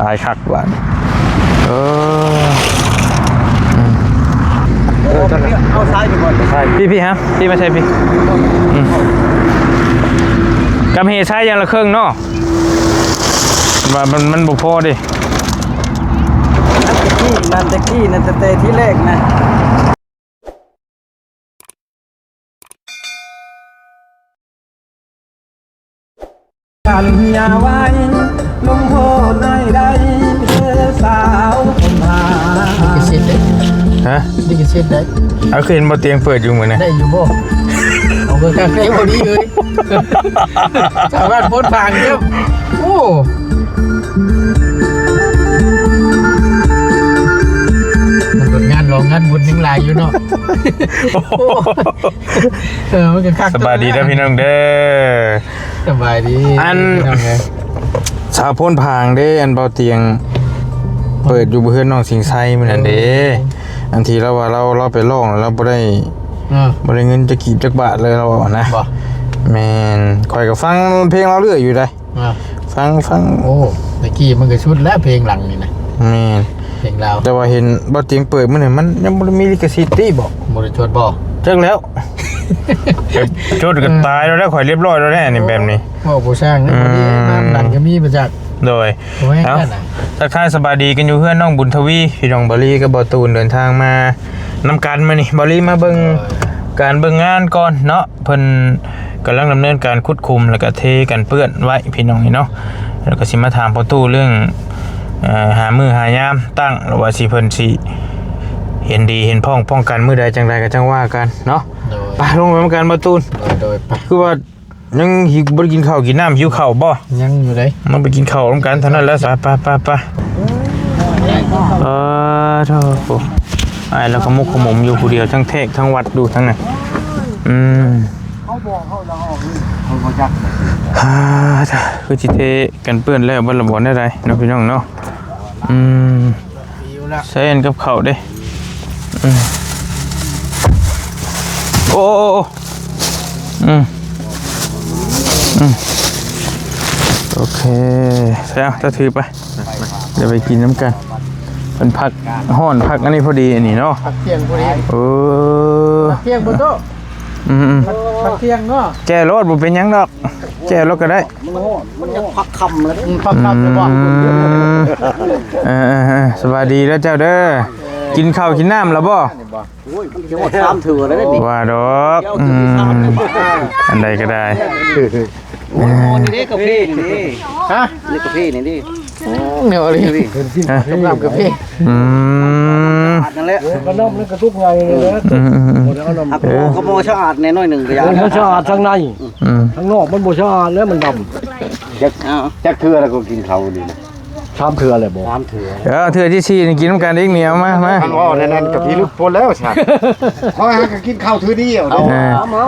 ຫຼາຍຄັກບາດ ເອີ ເອີ ເອົາຊ້າຍໄປກ່ອນ ຊ້າຍ ພີ່ໆ ຮະ ພີ່ມາໃສ່ພີ່ ອືມ ກຳເຫຊ້າຍຢ່າງລະເຄິ່ງເນາະ ວ່າມັນ ມັນບໍ່ພໍເດ້ ນັ້ນແຕ່ກີ້ ນັ້ນແຕ່ກີ້ ນັ້ນແຕ່ ແຕ່ທີແລກນະ. ສັນຍາໄວ້ ລົງໂທດໃຫ້ໄດ້ເດີສາວຄົນຫາ ລິຂະສິດເດ້ ຮະ ລິຂະສິດໄດ້ ເອົາ ຄືເຫັນບໍ່ຕຽງເປີດຢູ່ມື້ນີ້ ໄດ້ຢູ່ບໍ່? ເອົາ ຄືຄັກແທ້ ພໍດີເລີຍ ສາມາດໂພດຜ່ານເດີ ໂອ້ ມັນເປັນງານຫຼອງງານບຸນຍັງຫຼາຍຢູ່ເນາະ ໂອ້ ເອີ ມັນກໍຄັກ ສະບາຍດີເດີພີ່ນ້ອງເດີ ສະບາຍດີ ອັນ ພີ່ນ້ອງເອີຍ ສາວໂພນຜາງເດ້ ອັນເບົາຕຽງເປີດຢູ່ເຮືອນນ້ອງສິງໄຊມື້ນັ້ນເດ້ ເອີ ອັນທີ່ລາວວ່າລາວ ລາວໄປຮ້ອງແລ້ວລາວບໍ່ໄດ້ ເອີ ບໍ່ໄດ້ເງິນຈັກກີບຈັກບາດເລີຍ ລາວເວົ້ານະ ບໍ່ ແມ່ນ ຂ້ອຍກໍຟັງເພງລາວເລື້ອຍຢູ່ໃດ໋ ອ່າ ຟັງ ຟັງ ໂອ້ ແຕ່ກີ້ມັນກໍສຸດແລ້ວເພງຫຼັງນີ້ນະ ແມ່ນ ເພງລາວ ແຕ່ວ່າເຫັນເບົາຕຽງເປີດມື້ນີ້ ມັນຍັງບໍ່ໄດ້ມີລິຂະສິດຕິບໍ? ບໍ່ໄດ້ຈົດບໍ? ຈັກແລ້ວ ຈົດກໍຕາຍແລ້ວ ເອີ ແລ້ວ ຂ້ອຍລຽບຮ້ອຍແລ້ວແຫຼະ ອັນນີ້ແບບນີ້ ເວົ້າບໍ່ຊ່າງ ອືມ ບໍ່ດີ ນ້ຳດັນກໍມີປະຈັກ ໂດຍ ເອົ້າ ທັກທາຍສະບາຍດີກັນຢູ່ເຮືອນນ້ອງບຸນທະວີ ພີ່ນ້ອງ ບາລີກັບເບົາຕູນເດີນທາງມານຳກັນມື້ນີ້ ບາລີມາເບິ່ງ ເອີ ການເບິ່ງງານກ່ອນເນາະ ເພິ່ນກຳລັງດຳເນີນການຂຸດຂຸມ ແລ້ວກະເທກັນເປື້ອນໄວ້ພີ່ນ້ອງເອີຍເນາະ ແລ້ວກະຊິມາຖາມພໍ່ຕູ້ເລື່ອງ ເອີ ຫາມື້ຫາຍາມຕັ້ງ ຫຼືວ່າຊິເພິ່ນຊິເຫັນດີເຫັນພ້ອງປ້ອງກັນມື້ໃດຈັ່ງໃດກໍຈັ່ງວ່າກັນເນາະ ໂດຍ ໄປລົງໄປນຳກັນບໍ່ຕູນ ໂດຍ ໂດຍ ໄປ ຄືວ່າຍັງຫິວ ບໍ່ໄດ້ກິນເຂົ້າກິນນ້ຳ ຫິວເຂົ້າບໍ່? ຍັງຢູ່ເດ້ ມາໄປກິນເຂົ້ານຳກັນເທົ່ານັ້ນແຫຼະ ໄປ ໄປ ໄປ ໄປ ເອີ ໂທ້ ອ້າຍລາວຂະໝຸກຂະໝຸມຢູ່ຜູ້ດຽວ ທັງແທກທັງວັດຢູ່ທັງນັ້ນ ອືມ ເຂົາບອກເຮົາລະອອກນີ້ ເຂົາບໍ່ຈັກ ອ່າ ຄືຊິເທກັນເປື້ອນແລ້ວເບິດລະບໍ່ ແນວໃດເນາະ ພີ່ນ້ອງເນາະ ອືມ ໃສ່ອັນກັບເຂົ້າເດ້ ອືມ ໂອ້ ໂອ້ ໂອ້ ອືມ ອືມ ໂອເຄ ແຊວ ເຈົ້າຖືໄປ ດຽວໄປກິນນຳກັນ ເພິ່ນພັກຮ້ອນ ພັກອັນນີ້ພໍດີ ອັນນີ້ເນາະ ພັກທ່ຽງພໍດີ ເອີ ພັກທ່ຽງບໍ່ໂຕ ອືມໆ ພັກທ່ຽງເນາະ ແກ່ໂລດ ບໍ່ເປັນຫຍັງດອກ ແກ່ໂລດກໍໄດ້ ມັນຮ້ອນ ມັນຢາກພັກຄ່ຳແລ້ວ ອືມ ພັກຄ່ຳແລ້ວບໍ່ ອືມ ເອີໆໆ ສະບາຍດີເດີເຈົ້າເດີ ກິນເຂົ້າກິນນ້ຳແລ້ວບໍ່? ໂອ້ຍ ມັນຊິຮອດສາມເທື່ອແລ້ວນີ້ ວ່າດອກ ອືມ ອັນໃດກໍໄດ້ ໂອ້ຍ ນີ້ເດ້ກາເຟນີ້ເດ້ ຮະ ນີ້ກາເຟນີ້ເດ້ ໂອ້ ແນວນີ້ ກາເຟ ອືມ ສະອາດນັ້ນແຫຼະ ໂອ້ ກະນ້ຳນັ້ນກະຕຸກໃຫຍ່ນີ້ແຫຼະ ອືມໆໆ ບໍ່ໄດ້ເອົານ້ຳ ໂອ້ ກະບໍ່ສະອາດແດ່ໜ້ອຍໜຶ່ງກະຢ່າ ໂອ້ ມັນສະອາດທາງໃນ ອືມ ທາງນອກມັນບໍ່ສະອາດແລ້ວ ມັນດຳ ຈັກ ຈັກເທື່ອແລ້ວກໍກິນເຂົ້ານີ້ນະ ສາມເທື່ອແລ້ວບໍ່? ສາມເທື່ອ ເອີ ເທື່ອທີສີ່ນີ້ກິນນຳກັນອີກນີ້ ເອົາມາ ມາ ຄັນເວົ້າແນວນັ້ນກໍພິລຸດໂພດແລ້ວຊັ້ນ ຂ້ອຍຫາກໍກິນເຂົ້າເທື່ອດຽວເດ້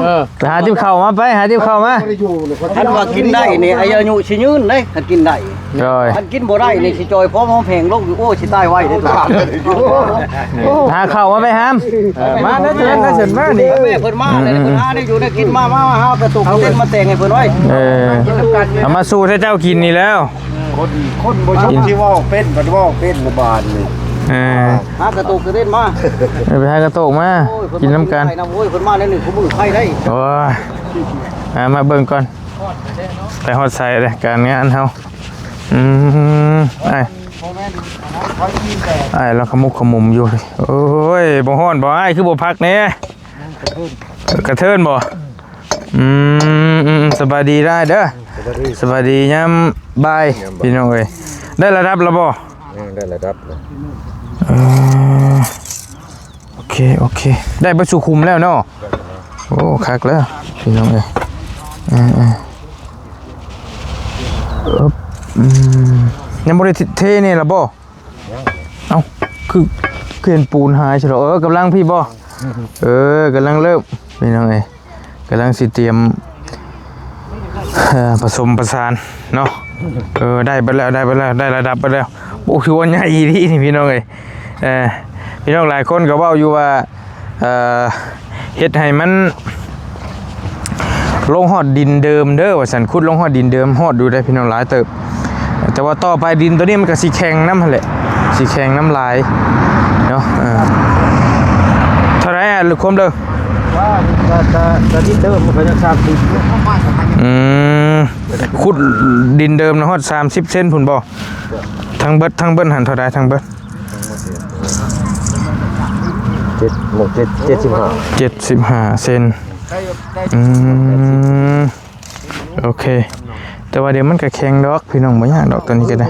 ເອີ ເອີ ໄປຫາຕິບເຂົ້າມາ ໄປຫາຕິບເຂົ້າມາ ບໍ່ໄດ້ຢູ່ເລີຍ ຄັນວ່າກິນໄດ້ນີ້ອາຍຸຊິຍືນເດ້ ຄັນກິນໄດ້ ໂດຍ ຄັນກິນບໍ່ໄດ້ນີ້ຊິຈ່ອຍພ້ອມຫອມແຫ້ງລົງຢູ່ ໂອ້ ຊິຕາຍໄວເດ້ ໂອ້ ຫາເຂົ້າມາໄປຫາມ ເອີ ມາເດີ ເຊີນມານີ້ ແມ່ເພິ່ນມາເລີຍ ເພິ່ນຫາໄດ້ຢູ່ໄດ້ກິນ ມາ ມາ ມາຫາກະຕຸກກະເຕັນມາແຕ່ງໃຫ້ເພິ່ນໄວ້ ເອີ ເອົາມາສູ່ໃຫ້ເຈົ້າກິນນີ້ແລ້ວ ຄົນ ຄົນບໍ່ຊົມຊິເວົ້າເປັນ ບັດເວົ້າເປັນລະບາດນີ້ ເອີ ຫາກະໂຕກກະເດັນມາ ເອີ ໄປຫາກະໂຕກມາ ໂອ້ຍ ກິນນຳກັນ ໂອ້ຍ ເພິ່ນມາແນວນີ້ ຜູ້ມື້ໄຄໄດ້ ໂອ້ຍ ອ່າ ມາເບິ່ງກ່ອນ ໄປຮອດໃສແລ້ວການງານເຮົາ ອືມ ອ້າຍ ອ້າຍລາວຂະໝຸກຂະໝຸມຢູ່ ໂອ້ຍ ບໍ່ຮ້ອນບໍ່ ອ້າຍ ຄືບໍ່ພັກແດ່? ກະເທີນບໍ່? ອືມ ສະບາຍດີຫຼາຍເດີ ສະບາຍດີ ສະບາຍດີຍາມບ່າຍ ຍາມບ່າຍ ພີ່ນ້ອງເອີຍ ໄດ້ລະດັບແລ້ວບໍ່? ອືມ ໄດ້ລະດັບແລ້ວ ເອີ ໂອເຄ ໂອເຄ ໄດ້ເບິດສູ່ຂຸມແລ້ວເນາະ ໂອ້ ຄັກແລ້ວ ພີ່ນ້ອງເອີຍ ເອີ ເອີ ອຶບ ອືມ ຍັງບໍ່ໄດ້ເທນີ້ລະບໍ່? ເອົ້າ ຄື ຄືເຫັນປູນຫາຍຊະເນາະ ເອີ ກຳລັງພີ້ບໍ່? ເອີ ກຳລັງເລີ່ມ ພີ່ນ້ອງເອີຍ ກຳລັງຊິຕຽມ ເອີ ປະສົມປະສານເນາະ ເອີ ໄດ້ເບິດແລ້ວ ໄດ້ເບິດແລ້ວ ໄດ້ລະດັບເບິດແລ້ວ ໂອ້ ຖືວ່າໃຫຍ່ອີ່ຫຼີນີ້ ພີ່ນ້ອງເອີຍ ເອີ ພີ່ນ້ອງຫຼາຍຄົນກໍເວົ້າຢູ່ວ່າ ເອີ ເຮັດໃຫ້ມັນລົງຮອດດິນເດີມເດີວ່າຊັ້ນ ຂຸດລົງຮອດດິນເດີມ ຮອດຢູ່ໄດ໋ພີ່ນ້ອງ ຫຼາຍເຕີບ ແຕ່ວ່າຕໍ່ໄປດິນໂຕນີ້ມັນກໍຊິແຂງນຳຫັ້ນແຫຼະ ຊິແຂງນຳຫຼາຍເນາະ. ເອີ ເທົ່າໃດອະ ຄວາມເດີ? ວ່າ ກໍ ກໍ ກໍດິນເດີມມັນກໍຍັງສາມສິບຢູ່. ອືມ ຂຸດດິນເດີມນະ ຮອດສາມສິບເຊັນພຸ້ນບໍ່? ທັງເບິດ ທັງເບິດຫັ້ນເທົ່າໃດ ທັງເບິດ? ເຈັດ ເຈັດ ເຈັດສິບຫ້າ ເຈັດສິບຫ້າເຊັນ. ອືມ ໂອເຄ ແຕ່ວ່າດຽວມັນກໍແຂງດອກ ພີ່ນ້ອງ ບໍ່ຍາກດອກ ຕອນນີ້ກໍໄດ້.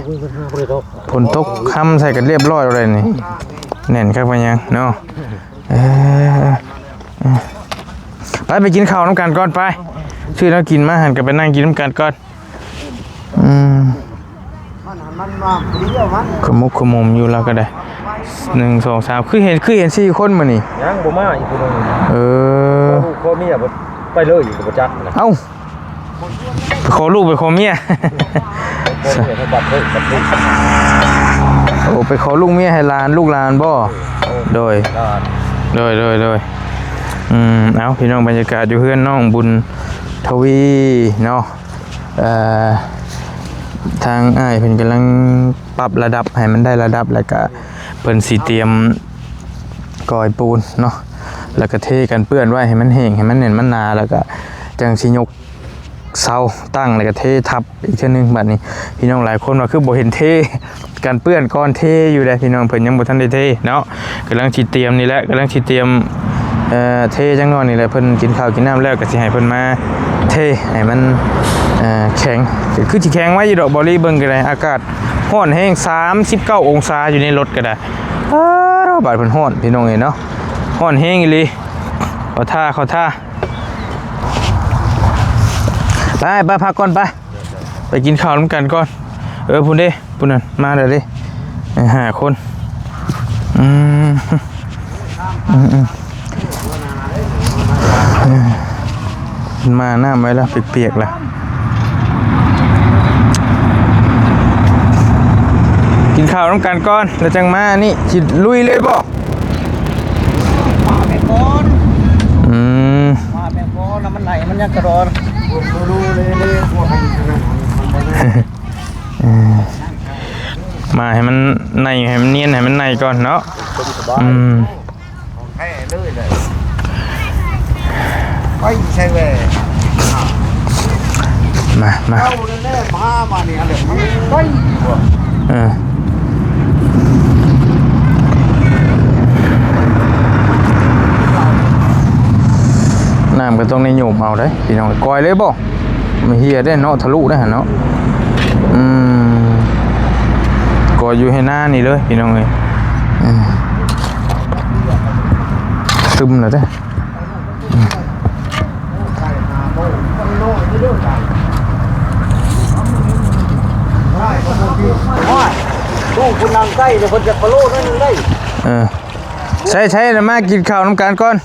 ຝົນຕົກຄ່ຳໃສ່ກັນລຽບຮ້ອຍແລ້ວນີ້ ແໜ້ນຄັກປານຫຍັງເນາະ. ເອີ ເອີ ໄປ ໄປກິນເຂົ້ານຳກັນກ່ອນ ໄປ ຊື້ແນວກິນມາຫັ້ນ ກໍໄປນັ່ງກິນນຳກັນກ່ອນ. ອືມ ມັນ ມັນມາຜູ້ດຽວມັນ ຂະໝຸກຂະໝຸມຢູ່ລາວກໍໄດ້. ໜຶ່ງ ສອງ ສາມ ຄືເຫັນ ຄືເຫັນສີ່ຄົນມື້ນີ້. ຍັງບໍ່ມາອີກຜູ້ໜຶ່ງ. ເອີ ລູກພໍ່ເມຍບໍ່ໄປເລີຍກໍບໍ່ຈັກນະ. ເອົ້າ ໄປຂໍລູກໄປຂໍເມຍ. ໂອ້ ໄປຂໍລູກເມຍໃຫ້ຫຼານ ລູກຫຼານບໍ່? ໂດຍ ໂດຍ ໂດຍ ໂດຍ. ອືມ ເອົ້າ ພີ່ນ້ອງ ບັນຍາກາດຢູ່ເຮືອນນ້ອງບຸນທະວີເນາະ. ເອີ ທາງອ້າຍເພິ່ນກຳລັງປັບລະດັບໃຫ້ມັນໄດ້ລະດັບ ແລ້ວກະເພິ່ນຊິຕຽມກອຍປູນເນາະ ແລ້ວກະເທກັນເປື້ອນໄວ້ໃຫ້ມັນແຫ້ງ ໃຫ້ມັນແໜ້ນມັນໜາ ແລ້ວກະຈັ່ງຊິຍົກເສົາຕັ້ງ ແລ້ວກະເທທັບອີກເທື່ອໜຶ່ງ. ບາດນີ້ພີ່ນ້ອງຫຼາຍຄົນວ່າຄືບໍ່ເຫັນເທ ກັນເປື້ອນກ່ອນເທຢູ່ເດ້ພີ່ນ້ອງ ເພິ່ນຍັງບໍ່ທັນໄດ້ເທເນາະ. ກຳລັງຊິຕຽມນີ້ແຫຼະ ກຳລັງຊິຕຽມ ເອີ ເທຈັກໜ້ອຍນີ້ແຫຼະ. ເພິ່ນກິນເຂົ້າກິນນ້ຳແລ້ວກໍຊິໃຫ້ເພິ່ນມາເທໃຫ້ມັນ ເອີ ແຂງ ຄືຊິແຂງໄວຢູ່ດອກ. ເບົາລີເບິ່ງກໍໄດ້ ອາກາດຮ້ອນແຮງ ສາມສິບເກົ້າອົງສາຢູ່ໃນລົດກໍໄດ້. ອ້າ ບາດເພິ່ນຮ້ອນ ພີ່ນ້ອງເອີຍເນາະ ຮ້ອນແຮງອີ່ຫຼີ. ຂໍທ່າ ຂໍທ່າ ໄປ ໄປພັກກ່ອນ ໄປ ໄປກິນເຂົ້ານຳກັນກ່ອນ. ເອີ ພຸ້ນເດ້ ພຸ້ນນັ້ນມາແລ້ວເດ້ ເອີ ຫ້າຄົນ. ອືມ ອືມ ອືມ ເອີ ມາ ນ້ຳໄວ້ລະ ປຽກໆລະ. ກິນເຂົ້ານຳກັນກ່ອນ ແລ້ວຈັ່ງມານີ້ ຊິລຸຍເລີຍບໍ່? ປາແມ່ນກ້ອນ ອືມ ປາແມ່ນກ້ອນ ນ້ຳມັນໄຫຼ ມັນຍັງກະດອນ. ເອີ ມາໃຫ້ມັນໃນ ໃຫ້ມັນນຽນ ໃຫ້ມັນໃນກ່ອນເນາະ. ອືມ ຂອງແທ້ເລີຍແຫຼະ ໄປໃສ່ແວ່ ມາ ມາ ເອົາແລ້ວ ມາ ມານີ້ ອັນເດີ ໄປ ເອີ ນ້ຳກໍຕ້ອງໄດ້ໂຍມເອົາເດ້ພີ່ນ້ອງ. ກ່ອຍເລີຍບໍ່? ມັນເຫ່ຍເດ້ເນາະ ທະລຸເດ້ຫັ້ນເນາະ. ອືມ ກໍຢູ່ໃຫ້ໜ້ານີ້ເລີຍພີ່ນ້ອງເອີຍ. ອືມ ຊຶມແລ້ວເດ້. ໂອ້ຍ ລູກຜູ້ນັ່ງໃກ້ເດ້ ເພິ່ນຈະປະໂລດໜ້ອຍໜຶ່ງໄດ້. ເອີ ໃສ່ໆ ນະ ມາກິນເຂົ້ານຳກັນກ່ອນ.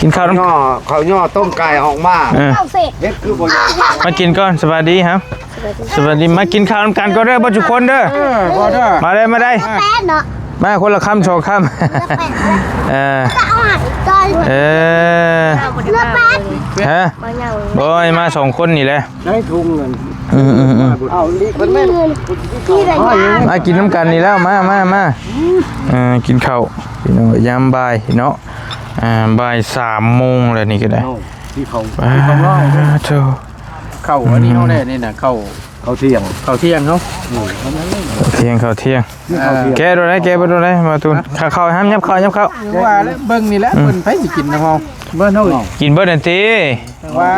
ກິນເຂົ້ານຳ ຫຍໍ້ ເຂົ້າຫຍໍ້ຕົ້ມໄກ່ອອກມາ ເອີ ເຮັດຄືບໍ່ຢາກ ມາກິນກ່ອນ. ສະບາຍດີ ສະບາຍດີ ມາກິນເຂົ້ານຳກັນກ່ອນເດີ ເບິດທຸກຄົນເດີ. ເອີ ມາເດີ ມາເດີ ມາຄົນລະຄຳສອງຄຳ. ເອີ ເອີ ຮະ ບໍ່ ມາສອງຄົນນີ້ແຫຼະ. ໃນທຸງນັ້ນ ອືມໆໆ ເອົາ ນີ້ເພິ່ນແມ່ນ ມາກິນນຳກັນນີ້ແລ້ວ ມາ ມາ ມາ ເອີ ກິນເຂົ້າພີ່ນ້ອງ ຍາມບ່າຍເນາະ. ອ່າ ບ່າຍສາມໂມງແລ້ວນີ້ກໍໄດ້. ເອົາ ທີ່ເຂົາ ອ່າ ທີ່ເຂົາເວົ້າເດີ ໂທ້ ເຂົ້າອັນນີ້ເຮົາແຫຼະນີ້ນະ ເຂົ້າ ເຂົ້າທ່ຽງ ເຂົ້າທ່ຽງເຮົາ ເອີ ເຂົ້າທ່ຽງ ເຂົ້າທ່ຽງ. ເອີ ແກະໂດນໄດ້ ແກະບໍ່ໂດນໄດ້ ມາຕູນ ເຂົ້າ ເຂົ້າ ຫ້າມຫຍັບເຂົ້າ ຫຍັບເຂົ້າ. ຄືວ່າແລ້ວ ເບິ່ງນີ້ແຫຼະ ອືມ ເພິ່ນໃຜຊິກິນນຳເຮົາ ເບິ່ງເຮົາ ກິນເບິດນັ້ນຕິ ວ່າ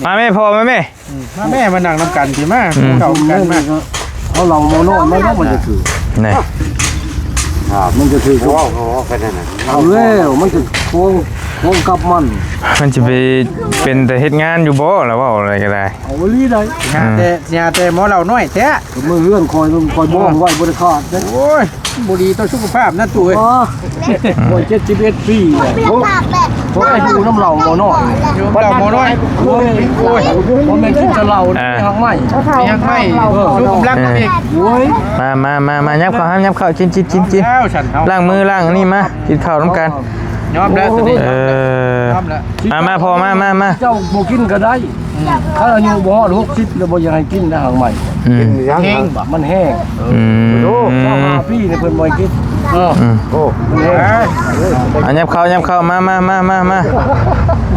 ມາແມ່ ພໍ່ ມາແມ່. ອືມ ມາແມ່ ມານັ່ງນຳກັນ ຊິມາ ອືມ ເຂົ້ານຳກັນມາ. ເອົາເຫຼົ້າໝໍ້ນ້ອຍມາເນາະ ມັນຈະຖືກ ນີ້ ອ່າ ມັນຈະຖືກ ເວົ້າ ເວົ້າກັນນັ້ນນະ ເອົາແລ້ວ ມັນຈະໂກງ ໂກງກັບມັນ ມັນຈະໄປເປັນຕາເຮັດງານຢູ່ບໍ່ລະ ເວົ້າອະໄລກໍໄດ້. ເອົາອີ່ຫຼີໄດ໋ ຫາແຕ່ ຫາແຕ່ໝໍເຫຼົ້ານ້ອຍແທ້. ມື້ເຮືອນຂ້ອຍ ຂ້ອຍບ້ອງໄວ້ບໍ່ໄດ້ຂາດເດ້. ໂອ້ຍ ບໍ່ດີຕໍ່ສຸຂະພາບນະຕູ້ເອີຍ. ໂອ້ຍ ເຈັດສິບເອັດປີແລ້ວ ໂອ້ຍ ຢູ່ນຳເຫຼົ້າໝໍ້ນ້ອຍ ຢູ່ນຳເຫຼົ້າໝໍ້ນ້ອຍ. ໂອ້ຍ ໂອ້ຍ ບໍ່ແມ່ນກິນແຕ່ເຫຼົ້າ ອ່າ ມີຮັກໄມ້ ມີຮັກໄມ້ ເອີ ຢູ່ກຳລັງເຮົາອີກ. ໂອ້ຍ ມາ ມາ ມາ ມາ ຫຍັບເຂົ້າ ຫຍັບເຂົ້າ ກິນ ກິນ ກິນ ກິນ ລ້າງມື ລ້າງອັນນີ້ ມາກິນເຂົ້ານຳກັນ. ຍອມແລ້ວ ເອີ ທຳແລ້ວ ມາ ມາພໍ່ ມາ ມາ ມາ ເຈົ້າບໍ່ກິນກໍໄດ້ ອືມ ຄັນອາຍຸບໍ່ຮອດຫົກສິບແລ້ວ ບໍ່ຢາກໃຫ້ກິນນະ ຫາງໃໝ່ ອືມ ກິນຫຍັງ ແຫ້ງບໍ່ ມັນແຫ້ງ ອືມ ໂອ້ ຊາວຫ້າປີນີ້ເພິ່ນບໍ່ໃຫ້ກິນ ເອີ ອືມ ໂອ້ ມັນແຫ້ງ ເອົາ ຫຍັບເຂົ້າ ຫຍັບເຂົ້າ ມາ ມາ ມາ ມາ ມາ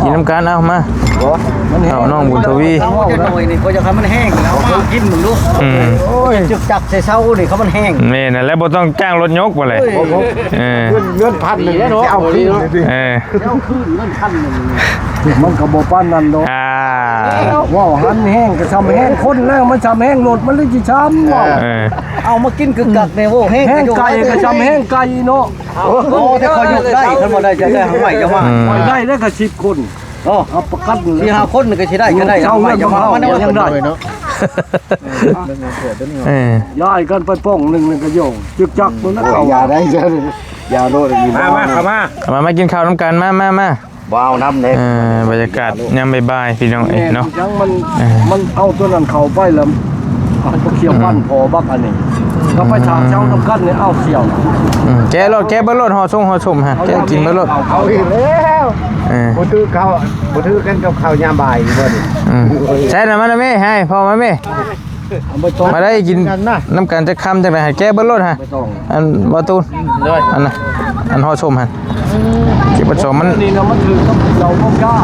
ກິນນຳກັນ ເອົາ ມາ ບໍ່ ມັນແຫ້ງ ເອົາ ນ້ອງບຸນທະວີ ເອົາຈັກໜ້ອຍນີ້ ເຂົາຢາກໃຫ້ມັນແຫ້ງ ເອົາມາກິນເບິ່ງດູ ອືມ ໂອ້ຍ ຈຶກຈັກໃສ່ເຊົານີ້ ຄັນມັນແຫ້ງ ແມ່ນນັ້ນແຫຼະ ບໍ່ຕ້ອງຈ້າງລົດຍົກບໍ່ແຫຼະ ໂອ້ຍ ເອີ ເງິນ ເງິນພັນໜຶ່ງ ເອີ ເຈົ້າຄືນເງິນພັນໜຶ່ງ ມັນກໍບໍ່ປານນັ້ນດອກ ອ່າ ເວົ້າຫັ້ນແຮງກໍຊ່ຳແຮງຄົນແລ້ວ ມັນຊ່ຳແຮງລົດ ມັນເລີຍຊິຊ່ຳເວົ້າ ເອີ ເອົາມາກິນຄືກັກແດ່ ໂອ້ ແຮງ ແຮງໄກ່ກໍຊ່ຳແຮງໄກ່ເນາະ ໂອ້ ແຕ່ຂ້ອຍຍົກໄດ້ ຄັນບໍ່ໄດ້ຈະໄດ້ຫາງໃໝ່ຈະມາ ອືມ ໄດ້ແລ້ວກໍສິບຄົນ ເນາະ ຮັບປະກັນ ສີ່ຫ້າຄົນກໍຊິໄດ້ ກໍໄດ້ຫາງໃໝ່ຈະມາ ຍັງໄດ້ເນາະ ເອີ ຍ້າຍກັນໄປປ່ອງໜຶ່ງ ແລ້ວກໍໂຍງ ຈຶກຈັກ ເບິ່ງນະ ເອົາ ຢ່າໄດ້ ຢ່າ ຢ່າໂລດ ມາ ມາ ເຂົ້າມາ ເຂົ້າມາ ມາກິນເຂົ້ານຳກັນ ມາ ມາ ມາ ບໍ່ເອົານຳເດ້ ເອີ ບັນຍາກາດຍາມບ່າຍໆ ພີ່ນ້ອງເອີຍເນາະ ແມ່ນ ມັນ ເອີ ມັນເອົາຕົວນັ້ນເຂົ້າໄປແລ້ວ ເອົາບັກຂຽວ ອືມ ປັ້ນພໍບັກອັນນີ້ ກໍໄປຖາມເຈົ້ານຳກັນນີ້ ເອົາຂຽວ ອືມ ແກະໂລດ ແກະເບິດໂລດ ຫໍ່ຊົງຫໍ່ຊົມຫັ້ນ ແກະກິນເບິດໂລດ ເອົາອີກແລ້ວ ເອີ ບໍ່ຖືກເຂົ້າ ບໍ່ຖືກກັນກັບເຂົ້າຍາມບ່າຍນີ້ບໍ່ນີ້ ອືມ ໃສ່ນຳມາແມ່ ໃຫ້ພໍ່ມາແມ່ ເອົາໃບຕອງ ມາໄດ້ກິນນຳກັນຈັກຄຳ ຈັ່ງໃດໃຫ້ແກະເບິດໂລດຫະ ໃບຕອງ ອັນບໍ່ຕູນ ໂດຍ ອັນນະ ອັນຫໍ່ຊົມຫັ້ນ ເກັບປະຊອມມັນ ນີ້ນະ ມັນຖືກກັບເຫຼົ້າພວກກ້າ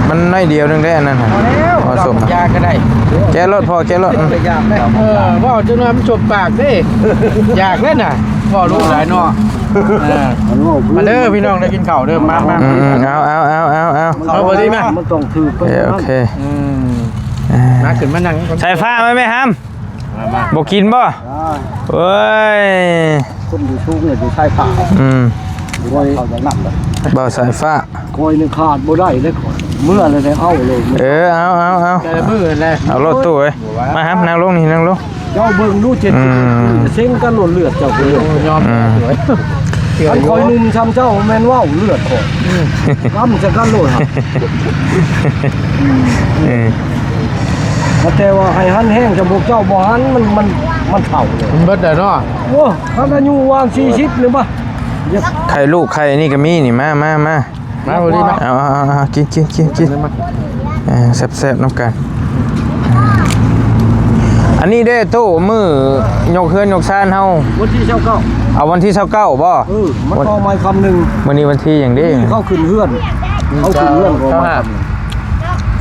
ມັນໜ້ອຍດຽວໜຶ່ງເດ້ ອັນນັ້ນຫະ ພໍແລ້ວ ເອົາສົມ ຢາກກໍໄດ້ ແກະໂລດພໍ່ ແກະໂລດ ອືມ ຢາກໄດ້ ເອີ ເວົ້າຈົນວ່າມັນສົບປາກເດ້ ຢາກແລ້ວນະ ເວົ້າຫຼາຍເນາະ ເອີ ມາເດີພີ່ນ້ອງ ໄດ້ກິນເຂົ້າເດີ ມາ ມາ ອືມ ເອົາ ເອົາ ເອົາ ເອົາ ເອົາ ເອົາບໍ່ດີມາ ມັນຕ້ອງຖືກ ເອີ ໂອເຄ ອືມ ມາຂຶ້ນມານັ່ງ ສາຍຟ້າມາແມ່ຫຳ ມາ ມາ ບໍ່ກິນບໍ່? ອ່າ ໂອ້ຍ ຄົນຢູ່ສູງເລີຍຢູ່ຊາຍຟ້າ ອືມ ໂອ້ຍ ເຂົາຢາກນຳເລີຍ ບ່າວສາຍຟ້າ ຂ້ອຍນີ້ຂາດບໍ່ໄດ້ເດ້ ຂ້ອຍເມື່ອແລ້ວໄດ້ເອົາເລີຍ ເອີ ເອົາ ເອົາ ເອົາ ແຕ່ລະມື້ແຫຼະ ເອົາໂລດຕູ້ເອີຍ ມາຫາ ນັ່ງລົງນີ້ ນັ່ງລົງ ເຈົ້າເບິ່ງດູ ເຈັດສິບ ອືມ ເຊັງກັນໂລດເລືອດເຈົ້າ ໂອ້ຍ ຍອມ ອືມ ຄັນຂ້ອຍໜຸ່ມຊ່ຳເຈົ້າແມ່ນເວົ້າເລືອດຂ້ອຍ ອືມ ກ້ຳໃສ່ກັນໂລດ ເອີ ແຕ່ວ່າໃຫ້ຫັນແຮງຈະພວກເຈົ້າບໍ່ຫັນ ມັນ ມັນ ມັນເຖົ້າເລີຍ ມັນເບິດແລ້ວເນາະ ໂອ້ ຄັນອາຍຸວ່າງສີ່ສິບນີ້ບາ ໄຂ່ລູກໄຂ່ອັນນີ້ກໍມີນີ້ ມາ ມາ ມາ ມາ ມາ ມາ ເອົາ ເອົາ ເອົາ ເອົາ ກິນ ກິນ ກິນ ກິນ ເອີ ແຊບໆ ນຳກັນ ອັນນີ້ເດ້ຕູ້ ມື້ຍົກເຮືອນຍົກຊານເຮົາ ວັນທີຊາວເກົ້າ ເອົາວັນທີຊາວເກົ້າບໍ່? ເອີ ມັນຕໍ່ມາຄຳໜຶ່ງ ມື້ນີ້ວັນທີຫຍັງເດ້? ເຂົາຂຶ້ນເຮືອນ ເຂົາຂຶ້ນເຮືອນກໍມາ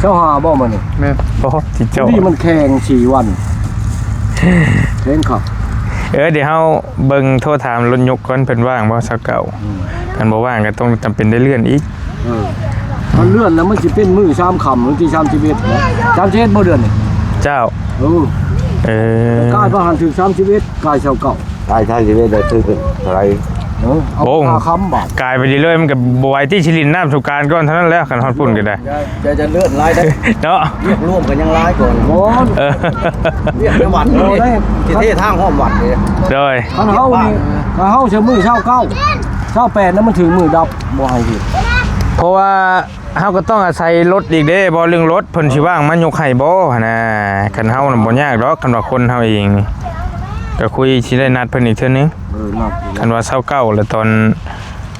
ຊາວຫ້າບໍ່ມື້ນີ້ ແມ່ນ ໂອ້ ຊິເຈົ້າ ນີ້ມັນແຂ່ງສີ່ວັນ ແຂ່ງຄັກ ເອີ ດຽວເຮົາເບິ່ງໂທຖາມລົດຍົກກ່ອນ ເພິ່ນວ່າງບໍ່ ຊາວເກົ້າ ອືມ ຄັນບໍ່ວ່າງກໍຕ້ອງຈຳເປັນໄດ້ເລື່ອນອີກ ເອີ ຄັນເລື່ອນແລ້ວມັນຊິເປັນມື້ສາມຄ່ຳ ວັນທີສາມສິບເອັດ ສາມສິບເອັດບໍ່ເດືອນນີ້ ເຈົ້າ ເອີ ເອີ ກາຍວ່າຫັ້ນຖືກສາມສິບເອັດ ກາຍຊາວເກົ້າ ກາຍຊາວສິບເອັດ ໄດ້ຖືກເທົ່າໃດ? ເອີ ເອົາ ໂອ້ ຫ້າຄ່ຳບາດ ກາຍໄປເລື້ອຍໆ ມັນກໍບໍ່ໄຫວຕິ ຊິຫຼິ້ນນ້ຳສົງການກ່ອນເທົ່ານັ້ນແຫຼະ ຄັນຮອດພຸ້ນກໍໄດ້ ຢ່າ ຢ່າເລືອດຫຼາຍເດ້ ເນາະ ວຽກລວມກໍຍັງຫຼາຍກ່ອນ ບໍ່ ເອີ ວຽກໃນວັດນີ້ ຊິເທທາງອ້ອມວັດນີ້ ໂດຍ ຄັນເຮົານີ້ ຄັນເຮົາຊິມື້ຊາວເກົ້າ ຊາວແປດນັ້ນມັນຖືກມື້ດັບ ບໍ່ໃຫ້ເຮັດ ເພາະວ່າ ເຮົາກໍຕ້ອງອາໄສລົດອີກເດ້ ບໍ່ເລື່ອງລົດເພິ່ນຊິວ່າງມາຍົກໃຫ້ບໍ່ຫັ້ນນະ ຄັນເຮົານະບໍ່ຍາກດອກ ຄັນວ່າຄົນເຮົາເອງ ກໍຄຸຍຊິໄດ້ນັດເພິ່ນອີກເທື່ອໜຶ່ງ ເອີ ນັດ ຄັນວ່າຊາວເກົ້າ ແລ້ວຕອນ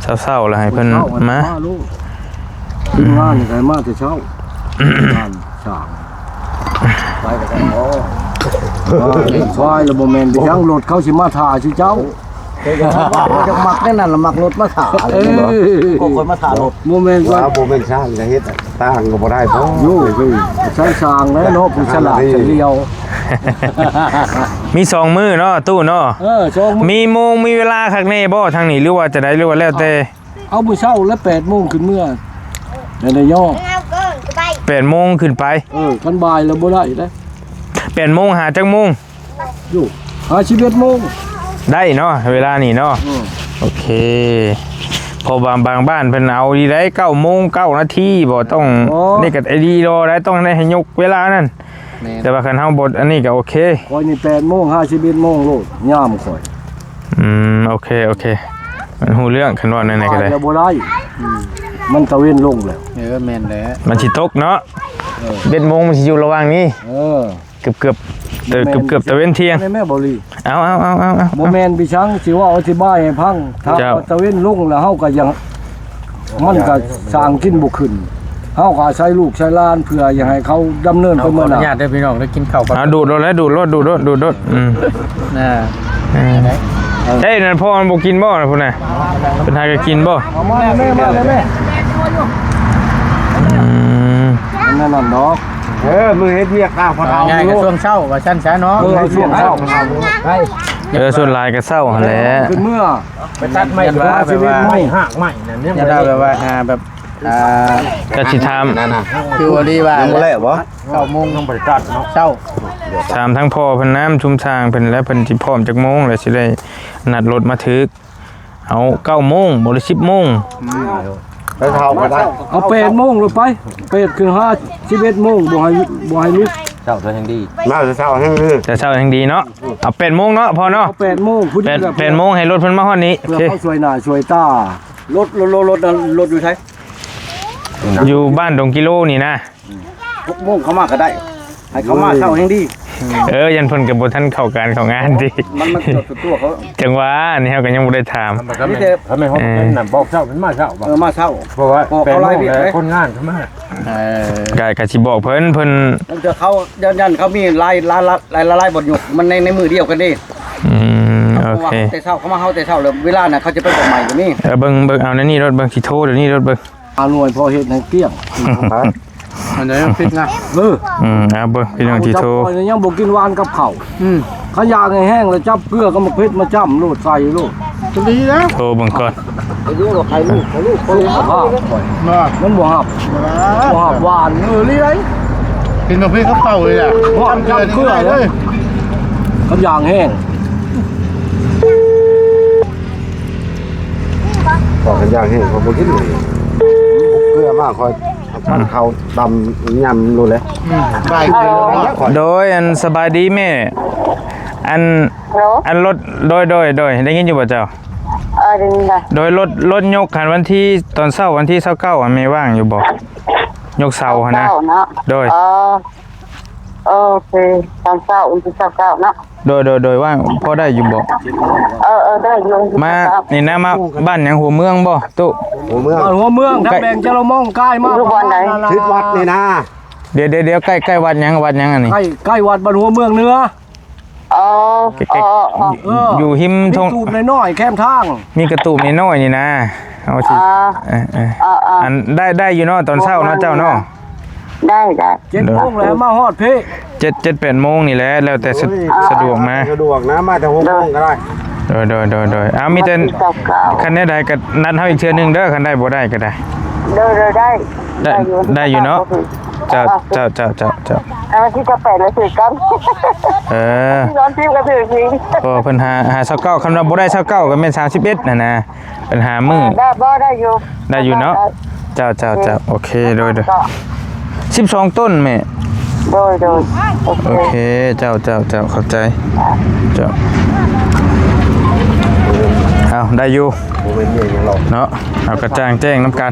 ເຊົ້າໆ ແລ້ວໃຫ້ເພິ່ນມາ ເຊົ້າ ມາໂລດ ທີມງານນີ້ກໍໃຫ້ມາແຕ່ເຊົ້າ ງານສ້າງ ໄປກໍໄດ້ບໍ່ ສະບາຍແລ້ວ ບໍ່ແມ່ນໄປຫຍັງ ລົດເຂົາຊິມາຖ້າຊິເຈົ້າ ເຈົ້າຢາກມັກແນວນັ້ນລະ ມັກລົດມາຖ້າ ເອີ ກໍຂ້ອຍມາຖ້າລົດ ບໍ່ແມ່ນວ່າ ວ່າບໍ່ແມ່ນຊ່າງຈະເຮັດ ຕ່າງກໍບໍ່ໄດ້ບໍ່ ໂອ້ຍ ໃຊ້ຊ່າງແລ້ວເນາະ ຜູ້ສະຫຼາດສະຫຼຽວ ມີສອງມື້ເນາະ ຕູ້ເນາະ ເອີ ສອງມື້ ມີໂມງມີເວລາຄັກແນ່ບໍ່ທາງນີ້ ຫຼືວ່າຈັ່ງໃດ ຫຼືວ່າແລ້ວແຕ່? ເອົາມື້ເຊົ້າແລ້ວ ແປດໂມງຂຶ້ນເມືອ ແລ້ວໄດ້ຍໍ ແປດໂມງຂຶ້ນໄປ ເອີ ຄັນບ່າຍແລ້ວບໍ່ໄດ້ເດ້ ແປດໂມງຫາຈັກໂມງ? ຢູ່ ຫາສິບເອັດໂມງ ໄດ້ເນາະ ເວລານີ້ເນາະ ອືມ ໂອເຄ ເພາະວ່າບາງບ້ານເພິ່ນເອົາດີໄດ໋ ເກົ້າໂມງເກົ້ານາທີ ບໍ່ຕ້ອງ ອໍ ນີ້ກໍດີລໍໄດ້ ຕ້ອງໄດ້ໃຫ້ຍົກເວລານັ້ນ ແມ່ນ ແຕ່ວ່າຄັນເຮົາບໍ່ ອັນນີ້ກໍໂອເຄ ຂ້ອຍນີ້ແປດໂມງຫາສິບເອັດໂມງໂລດ ຍາມຂ້ອຍ ອືມ ໂອເຄ ໂອເຄ ມັນຮູ້ເລື່ອງ ຄັນວ່າແນວໃດກໍໄດ້ ແລ້ວບໍ່ໄດ້ ອືມ ມັນຕາເວັນລົງແລ້ວ ເອີ ແມ່ນແຫຼະ ມັນຊິຕົກເນາະ ເອີ ເອັດໂມງມັນຊິຢູ່ລະຫວ່າງນີ້ ເອີ ເກືອບໆ ເອີ ເກືອບໆ ຕາເວັນທ່ຽງ ແມ່ນ ແມ່ນບໍ່ລີ ເອົາໆໆໆໆ ບໍ່ແມ່ນໄປສັງ ຊິເວົ້າອະທິບາຍໃຫ້ຟັງ ຖ້າ ເຈົ້າ ຕາເວັນລົງແລ້ວ ເຮົາກໍຍັງ ມັນກໍສ້າງກິນບໍ່ຂຶ້ນ ເຮົາກໍອາໄສລູກໃຊ້ຫຼານ ເພື່ອຢາກໃຫ້ເຂົາດຳເນີນໄປເມືອໜ້າ. ເຮົາຂໍອະນຸຍາດເດີພີ່ນ້ອງ ໄດ້ກິນເຂົ້າກ່ອນ. ອ່າ ດູດໂລດແຫຼະ ດູດໂລດ ດູດໂລດ ດູດໂລດ ອືມ ນະ ເອີ ເອີ ເອີ ເອີ ນັ້ນພໍ່ມັນບໍ່ກິນບໍ່ນະ ພຸ້ນນະ ເພິ່ນຫາກໍກິນບໍ່? ເອົາມາແມ່ ມາແມ່ ອືມ ນັ້ນນັ້ນດອກ ເອີ ມື້ເຮັດວຽກຕາພໍ່ເຖົ້າ ເອົາງ່າຍໆກໍຊ່ວງເຊົ້າວ່າຊັ້ນຊະເນາະ ເອີ ເອົາຊ່ວງເຊົ້າ ເອີ ສ່ວນຫຼາຍກໍເຊົ້າຫັ້ນແຫຼະ ຂຶ້ນເມືອ ໄປຕັດໄມ້ ວ່າແບບວ່າ ໄມ້ຮາກໄມ້ນັ້ນ ຢ່າໄດ້ແບບວ່າ ອ່າ ແບບ ອ່າ ກະຊິຖາມ ຄືວ່າດີວ່າ ຍັງບໍ່ແລ້ວບໍ່? ເກົ້າໂມງ ຍັງບໍ່ໄດ້ຕັດເນາະ ເຊົ້າ ຖາມທາງພໍ່ເພິ່ນນຳ ຊຸມຊ່າງເພິ່ນ ແລ້ວເພິ່ນຊິພ້ອມຈັກໂມງ ແລ້ວຊິໄດ້ນັດລົດມາຖືກ ເອົາເກົ້າໂມງບໍ່ ຫຼື ສິບໂມງ? ອືມ ໄປເຊົ້າກໍໄດ້ ເອົາແປດໂມງລົງໄປ ແປດຄືຫ້າ ສິບເອັດໂມງ ບໍ່ໃຫ້ ບໍ່ໃຫ້ລຸກ ເຊົ້າແຮງດີ ມາແຕ່ເຊົ້າແຮງດີ ແຕ່ເຊົ້າແຮງດີເນາະ. ເອົາແປດໂມງເນາະພໍ່ເນາະ ເອົາແປດໂມງ ພໍດີ ແປດ ແປດໂມງໃຫ້ລົດເພິ່ນມາຮອດນີ້ ເພື່ອເຂົາຊ່ວຍໜ້າຊ່ວຍຕາ ລົດ ລົດ ລົດ ລົດ ລົດຢູ່ໃສ? ຢູ່ບ້ານດົງກິໂລນີ້ນະ ຫົກໂມງເຂົາມາກໍໄດ້ ໃຫ້ເຂົາມາເຊົ້າແຮງດີ. ເອີ ຢ້ານເພິ່ນກໍບໍ່ທັນເຂົ້າການເຂົ້າງານຕິ ມັນ ມັນຕົວ ຕົວເຂົາ ຈັ່ງວ່າ ອັນນີ້ເຮົາກໍຍັງບໍ່ໄດ້ຖາມ ມີແຕ່ ຖ້າແມ່ນເຮົາ ເອີ ນັ້ນບອກເຊົ້າເພິ່ນມາເຊົ້າ ເອີ ມາເຊົ້າ ເພາະວ່າ ເພາະເຂົາໄລ່ວຽກ ແປດໂມງແລ້ວ ຄົນງານກໍມາ ເອີ ກະ ກະຊິບອກເພິ່ນ ເພິ່ນ ເຂົາຢ້ານເຂົາມີຫຼາຍ ຫຼາຍ ຫຼາຍ ຫຼາຍ ຫຼາຍບ່ອນຢູ່ ມັນໃນ ໃນມື້ດຽວກັນເດ້. ອືມ ໂອເຄ ເພາະວ່າແຕ່ເຊົ້າເຂົາມາ ເຮົາແຕ່ເຊົ້າ ແລ້ວເວລານັ້ນເຂົາຈະໄປບອກໃໝ່ກໍມີ. ເອີ ເບິ່ງ ເບິ່ງເອົາໃນນີ້ໂລດ ເບິ່ງຊິໂທດຽວນີ້ໂລດ ເບິ່ງ ອາ ໜ່ວຍພໍເຮັດໃຫ້ກ້ຽງ ອັນໃດມັນຜິດນະ ເອີ ອືມ ເອົາເບິ່ງພີ່ນ້ອງຊິໂທ ຂ້ອຍຍັງບໍ່ກິນຫວານກັບເຂົ້າ ອືມ ຄັນຢາກໃຫ້ແຫ້ງແລ້ວຈັບເກືອກັບໝາກເຜັດມາຈ້ຳໂລດ ໃສ່ໂລດ ກໍດີແລ້ວ ໂທເບິ່ງກ່ອນ ໄປດູວ່າໃຜລູກ ໃຜລູກ ໃຜລູກ ມັນບໍ່ຮັບ ບໍ່ຮັບຫວານ ເອີ ອີ່ຫຼີໃດ ກິນໝາກເຜັດກັບເຂົ້ານີ້ແຫຼະ ຫວານຈ້ຳເກືອເລີຍ ຄັນຢາກແຫ້ງ ຂ້ອຍກໍຢາກເຫັນ ຂ້ອຍບໍ່ກິນເກືອມາ ຂ້ອຍ ອືມ ເຂົ້າດຳຍຳໂລດແຫຼະ ອືມ ໂດຍ ອັນ ສະບາຍດີແມ່ ອັນ ໂດຍ ອັນລົດ ໂດຍ ໂດຍ ໂດຍ ໄດ້ຍິນຢູ່ບໍ່ເຈົ້າ? ເອີ ໄດ້ຍິນລະ ໂດຍ ລົດ ລົດຍົກຫັ້ນ ວັນທີ ຕອນເຊົ້າວັນທີຊາວເກົ້າ ອັນແມ່ວ່າງຢູ່ບໍ່? ຍົກເສົາຫັ້ນນະ ຊາວເກົ້າເນາະ ໂດຍ ເອີ ໂອເຄ ຕອນເຊົ້າວັນທີຊາວເກົ້າເນາະ ໂດຍ ໂດຍ ໂດຍ ວ່າງພໍໄດ້ຢູ່ບໍ່? ເອີ ເອີ ໄດ້ຢູ່ ມານີ້ນະ ມາບ້ານຫຍັງ ຫົວເມືອງບໍ່ຕູ້? ຫົວເມືອງ ບ້ານຫົວເມືອງ ທັບແບງຈະລະມອງກາຍມາ ຢູ່ບ່ອນໃດ? ທິດວັດນີ້ນະ ດຽວ ດຽວ ດຽວ ໃກ້ ໃກ້ວັດຫຍັງ? ວັດຫຍັງອັນນີ້? ໃກ້ ໃກ້ວັດບ້ານຫົວເມືອງເໜືອ ອໍ ອໍ ອໍ ເອີ ຢູ່ຮິມທົ່ງ ມີຕູບນ້ອຍໆແຄມທາງ ມີກະຕູບນ້ອຍໆນີ້ນະ ເອົາຊິ ເອີ ເອີ ອັນ ໄດ້ ໄດ້ຢູ່ເນາະ ຕອນເຊົ້າເນາະ ເຈົ້າເນາະ? ໄດ້ ໄດ້ ເຈັດໂມງແລ້ວມາຮອດພີ້ ເຈັດ ເຈັດແປດໂມງນີ້ແຫຼະ ແລ້ວແຕ່ສະ ໂອ້ຍ ສະດວກມາ ສະດວກນະ ມາແຕ່ຫົກໂມງກໍໄດ້ ໂດຍ ໂດຍ ໂດຍ ໂດຍ ເອົາ ມີແຕ່ ຄັນແນວໃດກໍນັດເຮົາອີກເທື່ອໜຶ່ງເດີ ຄັນໄດ້ບໍ່ໄດ້ກໍໄດ້ ໂດຍ ໂດຍ ໄດ້ ໄດ້ ໄດ້ຢູ່ ໄດ້ຢູ່ເນາະ ເຈົ້າ ເຈົ້າ ເຈົ້າ ເຈົ້າ ເຈົ້າ ເອີ ວັນທີຊາວແປດລະຖືກກັນ ເອີ ວັນທີສິບກໍຖືກອີກ ເພາະເພິ່ນຫາ ຫາຊາວເກົ້າ ຄັນວ່າບໍ່ໄດ້ຊາວເກົ້າກໍແມ່ນສາມສິບເອັດຫັ້ນນະ ເປັນຫ້າມື້ ເອີ ໄດ້ ບໍ່ ໄດ້ຢູ່ ໄດ້ຢູ່ເນາະ ໄດ້ ເຈົ້າ ເຈົ້າ ເຈົ້າ ໂອເຄ ໂດຍ ໂດຍ ສິບສອງຕົ້ນແມ່ ໂດຍ ໂດຍ ໂອເຄ ໂອເຄ ເຈົ້າ ເຈົ້າ ເຈົ້າ ເຂົ້າໃຈ ເຈົ້າ ເອົາ ໄດ້ຢູ່ ບໍ່ແມ່ນເລື່ອງຫຍັງດອກ ເນາະ ເອົາກະຈ່າງແຈ້ງນຳກັນ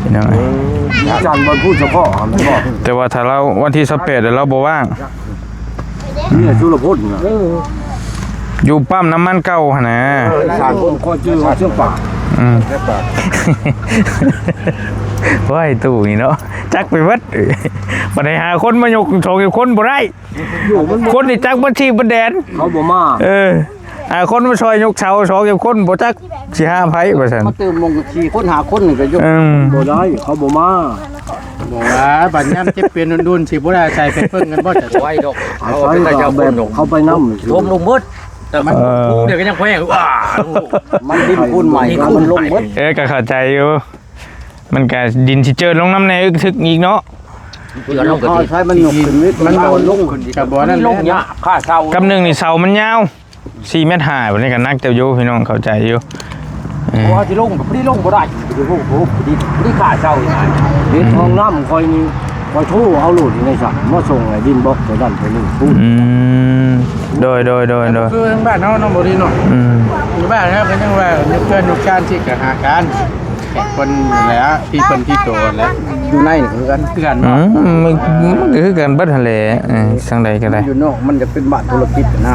ພີ່ນ້ອງເອີຍ ຈັນວັນພຸດສະເພາະ ແຕ່ວ່າຖ້າລາວວັນທີຊາວແປດ ແລ້ວລາວບໍ່ວ່າງ ເມຍສຸລະພົນນະ ຢູ່ປ້ຳນ້ຳມັນເກົ່າຫັ້ນນະ ເອີ ສາມຄົນ ຂ້ອຍຈື່ວ່າເຊືອກປາກ ອືມ ເຊືອກປາກ ໂອ້ຍ ຕູ້ນີ້ເນາະ ຈັກໄປເບິດ ບັດໃດຫາຄົນມາຍົກສອງຄົນບໍ່ໄດ້ ຄົນນີ້ຈັກເບິດທີ່ເບິດແດນ ເຂົາບໍ່ມາ ເອີ ຫາຄົນມາຊ່ອຍຍົກເສົາສອງຄົນບໍ່ຈັກຊິຫາໃຜວ່າຊັ້ນ ມາຕື່ມມົງສີ່ຄົນຫ້າຄົນນີ້ກໍຍົກ ອືມ ບໍ່ໄດ້ ເຂົາບໍ່ມາ ບໍ່ວ່າບັດຍາມເຈັບເປັນດຸນໆ ຊິບໍ່ໄດ້ອາໄສໄປເພິ່ງກັນບໍ່? ຈະໄວດອກ ເຂົາເປັນເຂົາເຈົ້າຄົນ ເຂົາໄປນຳ ໂທມລົງໝົດ ແຕ່ມັນ ເອີ ປູກນີ້ກໍຍັງແພງ ວ້າ ມັນດິນປູນໃໝ່ ມັນລົງໝົດ ເອີ ກໍເຂົ້າໃຈຢູ່ ມັນກໍດິນຊິເຈີນລົງນຳແດ່ ອຶກທຶກອີກເນາະ ເຈື່ອນລົງກໍ ໃຊ້ມັນຍົກຂຶ້ນ ມັນ ມັນບໍ່ລົງ ກໍບໍ່ນັ້ນ ລົງຍາກ ຄ່າເຊົ່າ ກຳໜຶ່ງນີ້ເສົາມັນຍາວ ສີ່ແມັດຫ້າ ບັດນີ້ກໍໜັກເຕີບຢູ່ ພີ່ນ້ອງເຂົ້າໃຈຢູ່ ເອີ ເພາະວ່າຊິລົງກໍບໍ່ໄດ້ລົງບໍ່ໄດ້ ໂອ້ໂຫ ບໍ່ໄດ້ຄ່າເຊົ່າອີກ ເຮັດຫ້ອງນ້ຳຂ້ອຍນີ້ ຂ້ອຍໂທເອົາໂລດໃນຊັ້ນ ມາສົ່ງໃຫ້ດິນບລັອກຕົວນັ້ນຕົວນີ້ ອືມ ໂດຍ ໂດຍ ໂດຍ ໂດຍ ຄືທາງບ້ານເຮົາເນາະ ບໍ່ດີເນາະ ອືມ ຢູ່ບ້ານເຮົາກໍຍັງວ່າຍົກເຮືອນຍົກຊານຊິກໍຫາການ ແຂກເພິ່ນນັ້ນແຫຼະ ທີ່ເພິ່ນທີ່ໂຕນັ້ນແຫຼະ ຢູ່ໃນນີ້ຄືກັນ ຄືກັນ ອືມ ມັນ ມັນກໍຄືກັນເບິດຫັ້ນແຫຼະ ເອີ ຈັ່ງໃດກໍໄດ້ ຢູ່ນອກມັນຈະເປັນບ້ານທຸລະກິດນະ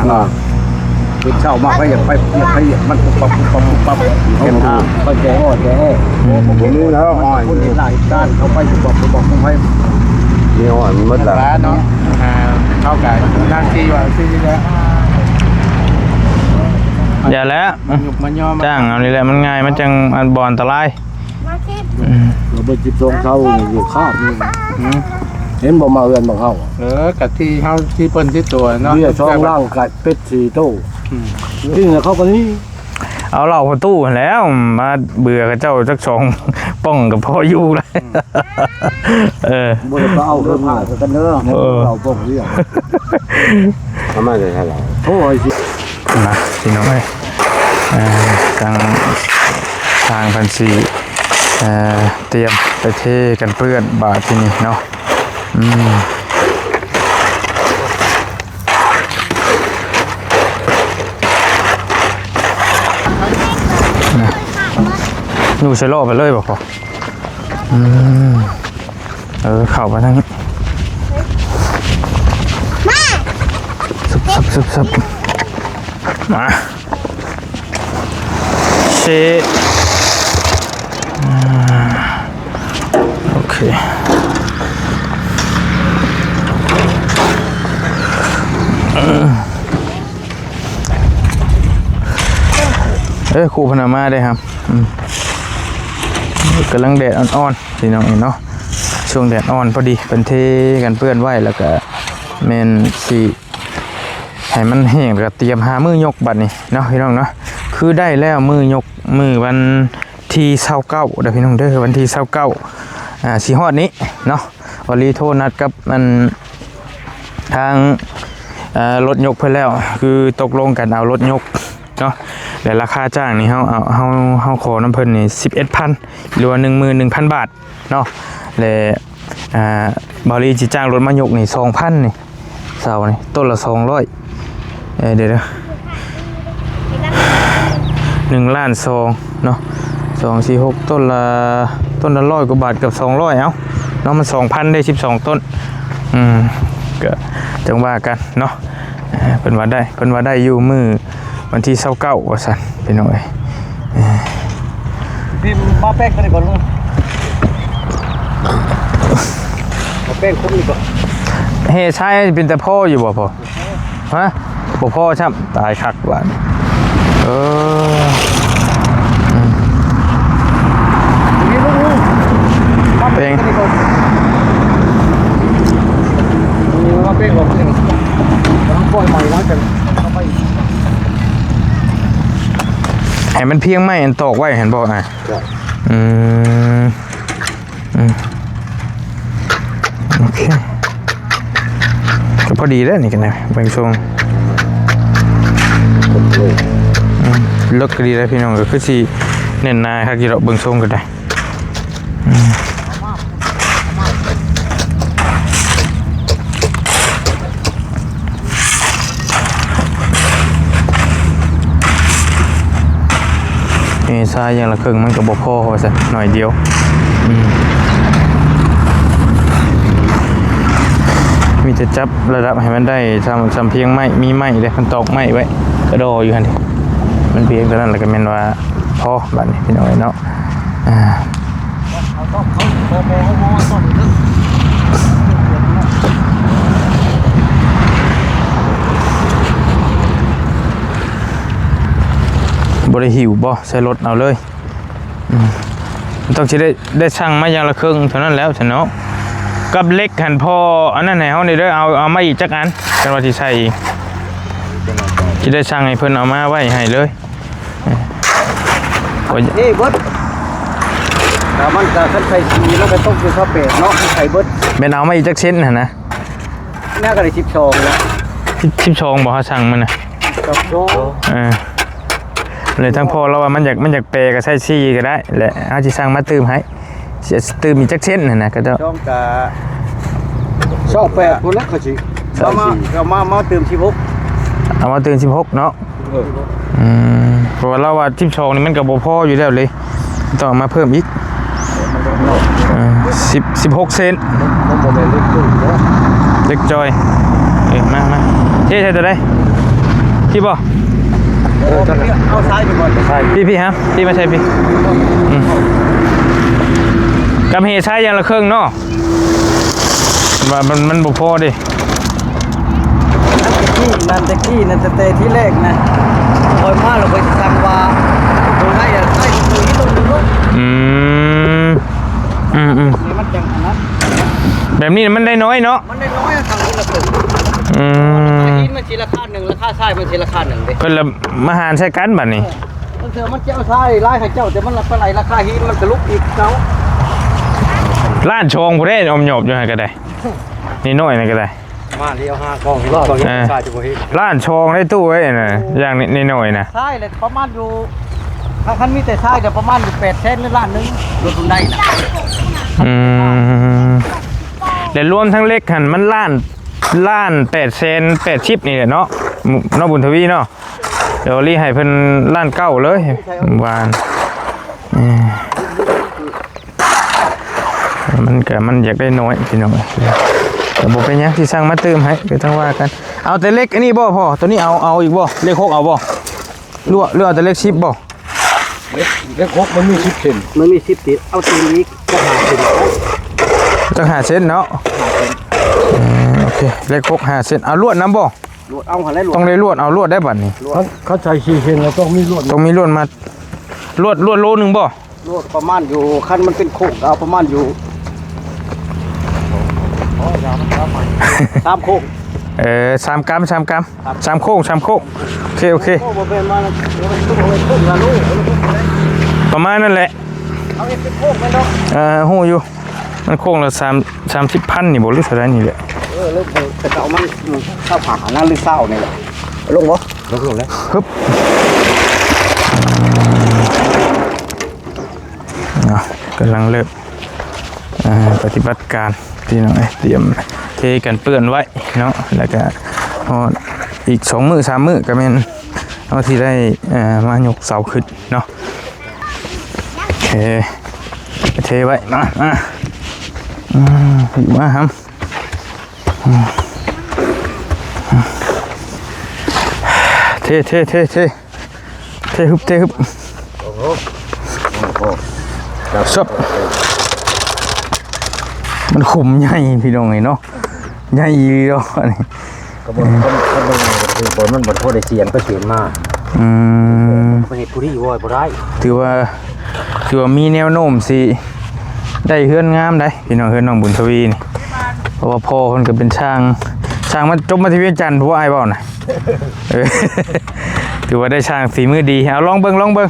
ເອີ ເຊົ້າມາ ໃຜຢາກໄປ ຢາກໄປ ມັນປຸບປັບ ປຸບປັບ ປຸບປັບ ເຫັນທາງ ໄປແຈອ້ອແຈແອ້ ບໍ່ມີແລ້ວ ອ້ອຍ ຄົນເຮັດລາຍການເຂົ້າໄປ ປຸບປັບ ປຸບປັບ ໄປ ນີ້ອ້ອຍ ມັນໝົດລະ ເນາະ ອ່າ ເຮົາກະນາງທີ່ວ່າ ທີ່ນີ້ແຫຼະ ຢ່າແຫຼະ ມາຍຸບມາຍໍ ຈ້າງເອົານີ້ແຫຼະ ມັນງ່າຍ ມັນຈັ່ງ ອັນ ບໍ່ອັນຕະລາຍ ມາຄິດ ອືມ ລະເບີດສິບສອງເສົາຢູ່ຄາບນີ້ ອືມ ເຫັນບໍ່ ມາເຮືອນບັກເຮົາ ເອີ ກະທີ່ເຮົາ ທີ່ເພິ່ນ ທີ່ຕົວເນາະ ເບຍສອງຫຼັງ ກະເປັດສີ່ໂຕ ອືມ ກິນແລ້ວເຂົາກໍໜີ ເອົາເຫຼົ້າປະຕູຫັ້ນແຫຼ້ວ ມາເບື່ອເຂົາເຈົ້າຈັກສອງປ່ອງກໍພໍຢູ່ລະ ອືມ ເອີ ບໍ່ໄດ້ໄປເອົາເຮືອນມາຄືກັນເດີ ເອີ ເຫຼົ້າປ່ອງດຽວ ເອົາມາແຕ່ໃສລະ ໂອ້ຍ ນະ ພີ່ນ້ອງເອີຍ ເອີ ທາງ ທາງເພິ່ນຊິ ເອີ ຕຽມໄປເທກັນເປື້ອນບາດທີນີ້ເນາະ ອືມ ນະ ຢູ່ໃສ່ລໍ້ໄປເລີຍບໍ່ພໍ່? ອືມ ເອີ ເຂົ້າໄປທາງນີ້ ຊຶບໆໆ ມາ ເຊ ອ່າ ໂອເຄ ເອີ ຄູເພິ່ນເອົາມາເດ້ ອືມ ກຳລັງແດດອ່ອນໆ ພີ່ນ້ອງເອີຍເນາະ ຊ່ວງແດດອ່ອນພໍດີ ເພິ່ນເທກັນເປື້ອນໄວ້ ແລ້ວກະແມ່ນຊິ ໃຫ້ມັນແຫ້ງ ແລ້ວກໍຕຽມຫາມື້ຍົກບັດນີ້ເນາະ ພີ່ນ້ອງເນາະ ຄືໄດ້ແລ້ວມື້ຍົກ ມື້ວັນທີຊາວເກົ້າເດີພີ່ນ້ອງເດີ ວັນທີຊາວເກົ້າ ອ່າ ຊິຮອດນີ້ເນາະ ວາລີໂທນັດກັບ ອັນ ທາງ ເອີ ລົດຍົກເພິ່ນແລ້ວ ຄືຕົກລົງກັນເອົາລົດຍົກເນາະ ແລະ ລາຄາຈ້າງນີ້ ເຮົາເອົາ ເຮົາ ເຮົາຂໍນຳເພິ່ນນີ້ສິບເອັດພັນ ຫຼືວ່າໜຶ່ງໝື່ນໜຶ່ງພັນບາດ ເນາະ ແລະ ອ່າ ບ່າວລີຊິຈ້າງລົດມາຍົກນີ້ສອງພັນນີ້ ເສົານີ້ ຕົ້ນລະສອງຮ້ອຍ ເອີ ດຽວໆ ໜຶ່ງລ້ານສອງເນາະ ສອງ ສີ່ ຫົກ ຕົ້ນລະ ຕົ້ນລະຮ້ອຍກວ່າບາດ ເກືອບສອງຮ້ອຍ ເອົ້າ ເນາະ ມັນສອງພັນເດ້ ສິບສອງຕົ້ນ ອືມ ກະຈັ່ງວ່າກັນເນາະ ເພິ່ນວ່າໄດ້ ເພິ່ນວ່າໄດ້ຢູ່ມື້ ວັນທີຊາວເກົ້າ ວ່າຊັ້ນ ພີ່ນ້ອງເອີຍ ເອີ ພິມມາແປ້ງຕົວນີ້ກ່ອນ ມາແປ້ງຄຸມນີ້ກ່ອນ ເຮຊາຍເປັນຕາພໍຢູ່ບໍ່ພໍ່? ຮະ ບໍ່ພໍຊ້ຳ ຕາຍຄັກບາດ ເອີ ອືມ ເປັນ ມາແປ້ງອອກ ປ່ອຍໃໝ່ແລ້ວຈັ່ງເຂົ້າໄປ ໃຫ້ມັນພຽງໄມ້ອັນຕອກໄວ້ຫັ້ນບໍ່ ອ່າ ອືມ ອືມ ໂອເຄ ກໍພໍດີແລ້ວນີ້ກໍໄດ້ ເບິ່ງຊົງ ອືມ ເລິກກໍດີແລ້ວພີ່ນ້ອງ ກໍຄືຊິແໜ້ນໜາຄັກຢູ່ດອກ ເບິ່ງຊົງກໍໄດ້ ອືມ. ເອ ຊາຍຢ່າງລະເຄິ່ງມັນກໍບໍ່ພໍວ່າຊັ້ນ ໜ້ອຍດຽວ ອືມ ມີແຕ່ຈັບລະດັບໃຫ້ມັນໄດ້ ສ່ຳ ສ່ຳພຽງໄມ້ ມີໄມ້ເດ້ ມັນຕອກໄມ້ໄວ້ກະດໍຢູ່ຫັ້ນເດ້ ມັນພຽງເທົ່ານັ້ນລະກະແມ່ນວ່າພໍ ບາດນີ້ພີ່ນ້ອງເອີຍເນາະ ອ່າ ບໍ່ໄດ້ຫິ້ວບໍ່ ໃສ່ລົດເອົາເລີຍ ອືມ ຕ້ອງຊິໄດ້ ໄດ້ສັ່ງມາຢ່າງລະເຄິ່ງເທົ່ານັ້ນແລ້ວຊັ້ນເນາະ ກັບເຫຼັກຫັ້ນ ພໍອັນນັ້ນໃຫ້ເຮົານີ້ເດີ ເອົາ ເອົາມາອີກຈັກອັນ ຄັນວ່າຊິໃສ່ອີກ ຊິໄດ້ສັ່ງໃຫ້ເພິ່ນເອົາມາໄວ້ໃຫ້ເລີຍ. ນີ້ເບິດ ກະມັນກະຄັນໃສ່ສີ່ມັນກະຕົກຢູ່ຊາວແປດເນາະ ຄັນໃສ່ເບິດ ແມ່ນເອົາມາອີກຈັກເຊັນຫັ້ນນະ? ແນວກະໄດ້ສິບສອງແລ້ວ ສິບ ສິບສອງບໍ່ ເຮົາສັ່ງມັນນະ ສິບສອງ ເອີ ແລ້ວທາງພໍ່ລາວວ່າມັນຢາກ ມັນຢາກແປກະໃສ່ສີ່ກະໄດ້ ແລະເຮົາຊິສັ່ງມາຕື່ມໃຫ້ ຊິຕື່ມອີກຈັກເຊັນຫັ້ນນະ ກະເຈົ້າ ສອງກະ ຊາວແປດພຸ້ນລະ ເຂົາຊິ ເອົາມາ ເອົາມາ ມາຕື່ມສິບຫົກ ເອົາມາຕື່ມສິບຫົກເນາະ ເອີ ອືມ ເພາະວ່າລາວວ່າສິບສອງນີ້ມັນກໍບໍ່ພໍຢູ່ແລ້ວເລີຍ ຕ້ອງເອົາມາເພີ່ມອີກ ເອີ ສິບ ສິບຫົກເຊັນ ມັນບໍ່ແມ່ນເຫຼັກຕຸ້ມເນາະ ເຫຼັກຈອຍ ເອີ ມາ ມາ ເທໃສ່ຕົວໃດ ທີ່ບໍ່ ເອີ ເອົາຊາຍໄປກ່ອນ ຊາຍ ພີ່ ພີ່ຮະ ພີ່ມາໃສ່ພີ່ ອືມ ກັບເຮຊາຍຢ່າງລະເຄິ່ງເນາະ ວ່າມັນ ມັນບໍ່ພໍເດ້. ນັ້ນແຕ່ກີ້ ນັ້ນແຕ່ກີ້ ນັ້ນແຕ່ ແຕ່ທີແລກນະ ຂ້ອຍມາແລ້ວຂ້ອຍຊິສັ່ງວ່າ ໂຕໃດອະ ໃສ່ໂຕນີ້ໂຕໜຶ່ງໂລດ ອືມ ອືມໆ ນີ້ມັນຈັ່ງອັນນັ້ນ ແບບນີ້ມັນໄດ້ນ້ອຍເນາະ ມັນໄດ້ນ້ອຍ ສັ່ງຄົນລະເຄິ່ງ ອືມ ລາຄາຫີນມັນຊິລາຄາໜຶ່ງ ລາຄາຊາຍມັນຊິລາຄາໜຶ່ງເດ້ ເພິ່ນລະມາຫານໃສ່ກັນບາດນີ້ ເອີ ມັນເທື່ອມັນຊິເອົາຊາຍຫຼາຍໃຫ້ເຈົ້າ ແຕ່ມັນລະໄປໄລ່ລາຄາຫີນມັນກະຫຼຸບອີກເຈົ້າ ລ້ານສອງພຸ້ນເດ້ ອ້ອມຍອບຢູ່ຫັ້ນກະໄດ້ ນ້ອຍໆນັ້ນກະໄດ້ ມາລຽວຫາກອງຫີນ ກອງຫີນ ເອີ ຊາຍຈະບໍ່ເຫັນ ລ້ານສອງໄດ້ຕູ້ເອີຍນະ ຢ່າງນ້ອຍໆນະ ຊາຍລະປະມານຢູ່ ຖ້າຄັນມີແຕ່ຊາຍລະປະມານຢູ່ແປດແສນ ຫຼື ລ້ານໜຶ່ງ ລົດຮຸນໄດນະ ອືມ ແລະລວມທັງເຫຼັກຫັ້ນມັນລ້ານ ລ້ານແປດແສນແປດສິບນີ້ແຫຼະເນາະ ເນາະບຸນທະວີເນາະ ດຽວລີໃຫ້ເພິ່ນລ້ານເກົ້າເລີຍ ວານ ເອີ ມັນກະ ມັນຢາກໄດ້ນ້ອຍພີ່ນ້ອງເອີຍ ກະບໍ່ເປັນຫຍັງ ຊິສັ່ງມາຕື່ມໃຫ້ ກະຈັ່ງວ່າກັນ ເອົາແຕ່ເຫຼັກອັນນີ້ບໍ່ພໍ່ ໂຕນີ້ເອົາ ເອົາອີກບໍ່ ເຫຼັກຫົກເອົາບໍ່ ຫຼືວ່າ ຫຼືວ່າເອົາແຕ່ເຫຼັກສິບບໍ່ ເຫຼັກ ເຫຼັກຫົກມັນມີສິບເຊັນ ມັນມີສິບຕິດ ເອົາຕື່ມອີກຈັກຫ້າເຊັນ ຈັກຫ້າເຊັນເນາະ ເອີ ໂອເຄ ເຫຼັກຫົກຫ້າເຊັນ ເອົາລວດນຳບໍ່ ລວດເອົາຫັ້ນແຫຼະ ຕ້ອງໄດ້ລວດ ເອົາລວດໄດ້ບັດນີ້ ລວດ ເຂົາ ເຂົາໃສ່ສີ່ເຊັນແລ້ວຕ້ອງມີລວດ ຕ້ອງມີລວດມາ ລວດ ລວດໂລໜຶ່ງບໍ່ ລວດປະມານຢູ່ ຄັນມັນເປັນໂຄ້ງກະເອົາປະມານຢູ່ ສາມໂຄ້ງ ເອີ ສາມກຳ ສາມກຳ ສາມໂຄ້ງ ສາມໂຄ້ງ ໂອເຄ ໂອເຄ ໂອ້ ບໍ່ແມ່ນວ່າ ບໍ່ແມ່ນໂຄ້ງລະໂລ ປະມານນັ້ນແຫຼະ ເອົາເຮັດເປັນໂຄ້ງແມ່ນດອກ ເອີ ຮູ້ຢູ່ ມັນໂຄ້ງລະສາມ ສາມສິບພັນນີ້ບໍ່ ຫຼືເທົ່າໃດນີ້ແຫຼະ ເອີ ແລ້ວແຕ່ເກົ່າມັນຊາວຫ້ານະ ຫຼືຊາວນີ້ແຫຼະ ລົງບໍ່ ລົງ ລົງແລ້ວ ຮຶບ ເນາະ ກຳລັງເລີ່ມ ເອີ ປະຕິບັດການ ພີ່ນ້ອງເອີຍ ຕຽມເທກັນເປື້ອນໄວ້ເນາະ ແລ້ວກະຮອດອີກສອງມື້ສາມມື້ກະແມ່ນເຮົາຊິໄດ້ ເອີ ມາຍົກເສົາຂຶ້ນເນາະ ໂອເຄ ເທໄວ້ ມາ ມາ ອືມ ມາຫຳ ເທ ເທ ເທ ເທ ເທ ຮຶບ ເທ ຮຶບ ໂອ້ໂຫ ຊຶບ ມັນຂຸມໃຫຍ່ພີ່ນ້ອງເອີຍເນາະ ໃຫຍ່ອີ່ຫຼີເນາະ ອັນນີ້ ກະບໍ່ ຄັນ ຄັນບໍ່ງ່າຍກະຄືບໍ່ ມັນບໍ່ພໍໄດ້ສຽນໄປສຽນມາ ອືມ ໄປເຮັດຜູ້ດີໂວ້ຍບໍ່ໄດ້ ຖືວ່າ ຖືວ່າມີແນວໂນ້ມຊິໄດ້ເຮືອນງາມໃດ໋ພີ່ນ້ອງ ເຮືອນນ້ອງບຸນທະວີນີ້ ເພາະວ່າພໍ່ເພິ່ນກະເປັນຊ່າງ ຊ່າງມາ ຈົບມາແຕ່ວຽງຈັນ ຜູ້ອ້າຍເວົ້ານະ ເອີ ຖືວ່າໄດ້ຊ່າງຝີມືດີ ເອົາລອງເບິ່ງ ລອງເບິ່ງ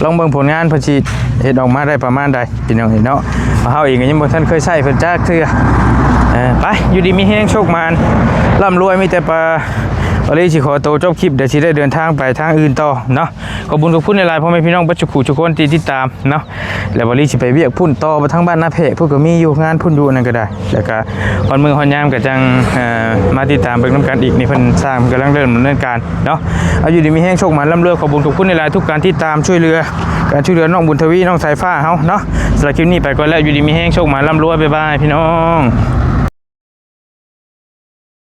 ລອງເບິ່ງຜົນງານເພິ່ນຊິເຮັດອອກມາໄດ້ປະມານໃດ ພີ່ນ້ອງເອີຍເນາະ ເຮົາເອງກະຍັງບໍ່ທັນເຄີຍໃຊ້ເພິ່ນຈັກເທື່ອ ເອີ ໄປ ຢູ່ດີມີແຮງໂຊກໝານ ລ່ຳລວຍ ມີແຕ່ປາ ວາລີຊິຂໍໂຕຈົບຄລິບ ດຽວຊິໄດ້ເດີນທາງໄປທາງອື່ນຕໍ່ເນາະ ຂອບບຸນຂອບຄຸນຫຼາຍໆ ພໍ່ແມ່ພີ່ນ້ອງເບິດສູ່ຜູ້ສູ່ຄົນທີ່ຕິດຕາມເນາະ ແລ້ວວາລີຊິໄປວຽກພຸ້ນຕໍ່ ທາງບ້ານນາແພກພຸ້ນກະມີຢູ່ ງານພຸ້ນຢູ່ ອັນນັ້ນກະໄດ້ ແລ້ວກະຮອດມື້ຮອດຍາມກະຈັ່ງ ເອີ ມາຕິດຕາມເບິ່ງນຳກັນອີກ ນີ້ເພິ່ນຊ່າງກຳລັງເລີ່ມດຳເນີນການເນາະ ເອົາ ຢູ່ດີມີແຮງ ໂຊກໝານ ລ່ຳລວຍ ຂອບບຸນຂອບຄຸນຫຼາຍໆ ທຸກການຕິດຕາມຊ່ວຍເຫຼືອ ການຊ່ວຍເຫຼືອນ້ອງບຸນທະວີ ນ້ອງສາຍຟ້າເຮົາເນາະ ສຳລັບຄລິບນີ້ໄປກ່ອນແລ້ວ ຢູ່ດີມີແຮງ ໂຊກໝານ ລ່ຳລວຍ ບາຍບາຍ ພີ່ນ້ອງ.